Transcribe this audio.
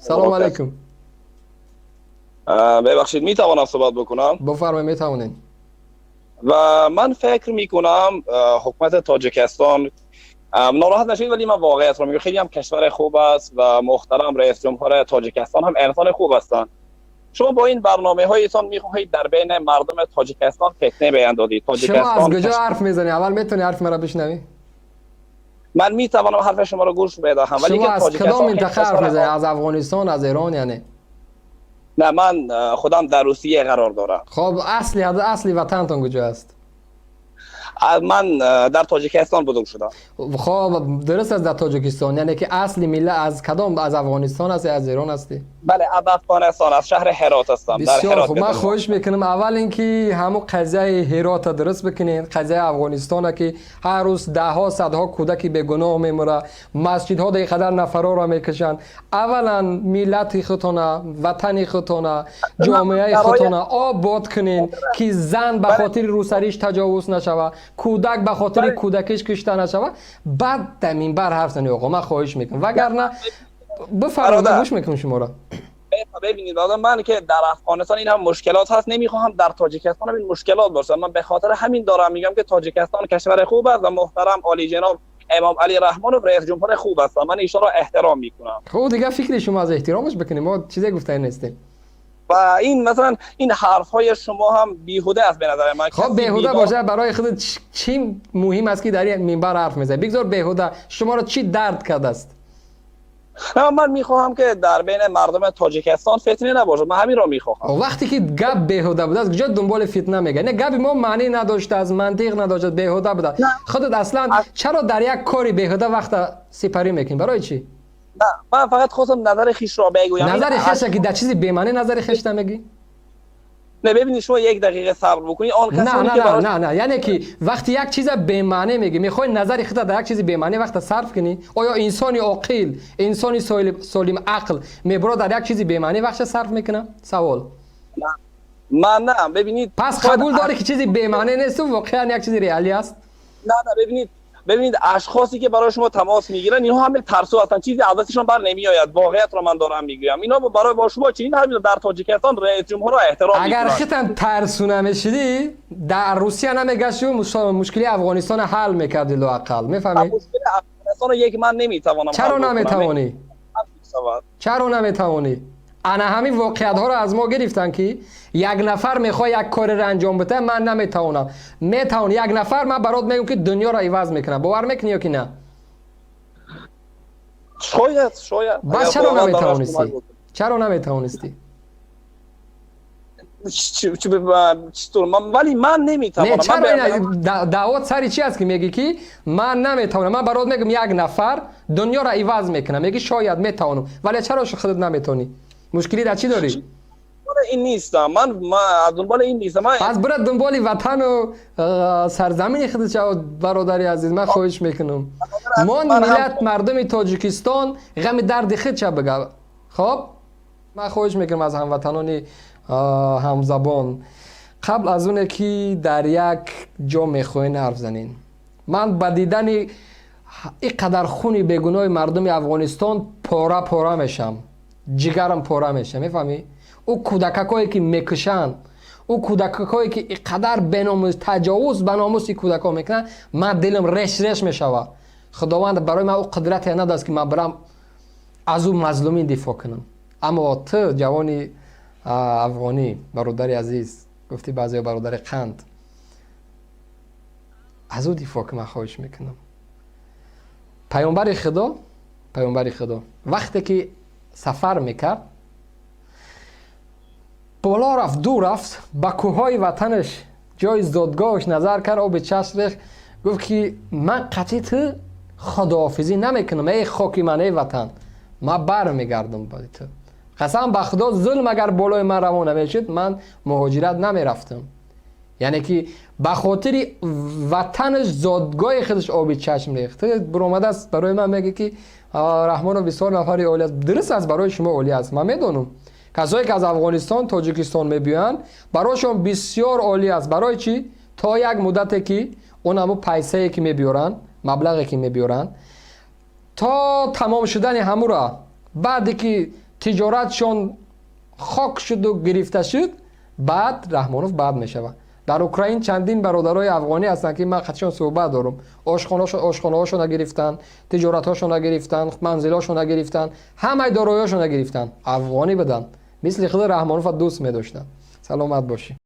Салом алейкум. ببخشید، میتوانم صحبت بکنم؟ بفرمایید، میتوانید. و من فکر میکنم حکومت تاجیکستان، ناراحت نشید ولی من واقعیت رو میگم، خیلی هم کشور خوب است و محترم رئیس جمهور تاجیکستان هم انسان خوب هستند. شما با این برنامه هایتان میخواهید در بین مردم تاجیکستان فتنه بیندازید. شما از کجا حرف میزنی؟ اول میتونی حرف مرا بشنوی؟ من میتوانم حرف شما رو گوش بدهم ولی شما از کدام منطقه حرف میزنی؟ از افغانستان، از ایران یعنی؟ نه، من خودم در روسیه قرار دارم. خب، اصلی وطنتان کجا است؟ من در تاجیکستان بزرگ شدم. خب، درست است، در تاجیکستان، یعنی که اصلی مله از کدام، از افغانستان است، از ایران هستی؟ بله، از افغانستان، از شهر هرات هستم. در هرات. خب، من خواهش میکنم اول اینکه همو قضیه هرات درست بکنین. قضیه افغانستان که هر روز ده ها، صدها کودکی به گناه میمره، مسجد ها در قدر نفرا را میکشن، اولا ملت خودتون، وطن خودتون، جامعه خودتون آباد کنین که زن به خاطر روسریش تجاوز نشوه، کودک به خاطر کودکش کشته نشوه، بعد در منبر حرف زنی آقا. من خواهش میکنم، وگرنه بفرمایید، گوش میکنم شما را. ببینید من که در افغانستان این هم مشکلات هست، نمیخواهم در تاجیکستان هم این مشکلات باشه. من به خاطر همین دارم میگم که تاجیکستان کشور خوب است و محترم عالی جناب امام علی رحمان و رئیس جمهور خوب است. من ایشان را احترام میکنم. خب دیگه فکر شما از احترامش بکنیم، ما چیزی گفته نیستیم. و این مثلا این حرف های شما هم بیهوده است به نظر من. خب، بیهوده باشه برای خود چی مهم است که در این منبر حرف میزنی؟ بگذار بیهوده، شما را چی درد کرده است؟ نه، من میخواهم که در بین مردم تاجیکستان فتنه نباشد. من همین را میخواهم. وقتی که گپ بیهوده بوده است، کجا دنبال فتنه میگه؟ نه، گپ ما معنی نداشته، از منطق نداشته، بیهوده بوده. خودت اصلا چرا در یک کاری بیهوده وقت سپری میکنی؟ برای چی؟ نه، من فقط خواستم نظر خیش را بگویم. نظر خیش که در چیزی بی‌معنی نظر خیش نمیگی؟ نه، ببینید، شما یک دقیقه صبر بکنید، آن کسانی نه نه نه نه نه، یعنی که وقتی یک چیز بی‌معنی میگی، میخوای نظر خودت در یک چیز بی‌معنی وقت صرف کنی، آیا انسان عاقل، انسان سالم عقل میبره در یک چیز بی‌معنی وقت صرف میکنه؟ سوال. نه، من نه، ببینید. پس قبول داری که چیزی بی‌معنی نیست و واقعا یک چیز ریالی است؟ نه نه، ببینید، اشخاصی که برای شما تماس میگیرن، اینها همه ترسو هستن، چیزی از دستشان بر نمیآید. واقعیت را من دارم میگویم. اینا برای با شما چنین همین در تاجیکستان رئیس جمهور را احترام. اگر خودت ترسو نمیشدی، در روسیه نمیگشتی و مشکلی افغانستان حل میکردی لااقل، میفهمی؟ مشکل افغانستان یک من نمیتوانم. چرا نمیتوانی؟ چرا نمیتوانی؟ انا همین واقعیت ها رو از ما گرفتن که یک نفر میخواد یک کار را انجام بده، من نمیتوانم. میتوان. یک نفر، من برات میگم که دنیا را عوض میکنه. باور میکنی یا که نه؟ شاید، شاید. بس چرا نمیتوانستی؟ چرا نمیتوانستی؟ ولی من نمیتوانم. نه، چرا؟ دعوت سری چی است که میگی که من نمیتوانم؟ من برات میگم یک نفر دنیا را عوض میکنه، میگی شاید میتوانم، ولی چرا خودت نمیتونی؟ مشکلی در چی داری؟ این نیستم، من از دنبال این نیستم من. پس برو دنبال وطن و سرزمین خودت شو. برادری عزیز، من خواهش میکنم، ما ملت مردم تاجیکستان غم درد خود چه بگه. خب، من خواهش میکنم از هموطنان همزبان، قبل از اونه که در یک جا میخواین حرف زنین، من با دیدن اینقدر خونی بگناه مردم افغانستان پاره پاره میشم، جگرم پاره میشه، میفهمی؟ او کودکایی که میکشن، او کودکایی که اینقدر بناموس تجاوز به ناموس کودکا میکنن، من دلم رش رش میشوه. خداوند برای من او قدرت نداد که من برم از او مظلومین دفاع کنم. اما تو جوانی افغانی، برادر عزیز، گفتی بعضی برادر قند، از او دفاع که من خواهش میکنم. پیامبر خدا، پیامبر خدا وقتی که سفر میکرد، بالا رفت، دور رفت، به کوههای وطنش، جای زادگاهش نظر کرد، آب چشم ریخت، گفت که من قطعی تو خداحافظی نمیکنم، ای خاکی من، ای وطن، من بر میگردم با تو. قسم به خدا ظلم اگر بالای من روان نمیشد، من مهاجرت نمیرفتم. یعنی که به خاطر وطنش، زادگاه خودش آبی چشم ریخت. برآمده است برای من میگه که رحمان بسیار نفری عالی است. درست است، برای شما عالی است. من میدونم کسایی که از افغانستان تاجیکستان میبیان، برایشون بسیار عالی است. برای چی؟ تا یک مدتی که اون همو پیسه که میبیارن، مبلغی که میبیارن، تا تمام شدن همو را، بعدی که Тиҷоратшон хок шуду гирифта шуд, баъд Раҳмонов баъд мешавад. Дар Украин чандин бародарои афғонӣ ҳастанд, ки ман қатишон суҳбат дорам. Ошхонаҳошона гирифтанд, тиҷоратҳошона гирифтанд, манзилҳошона гирифтанд, ҳамаи дороиҳошона гирифтанд. Афғонӣ буданд, мисли худи Раҳмонова дӯст медоштанд. Саломат бошӣ.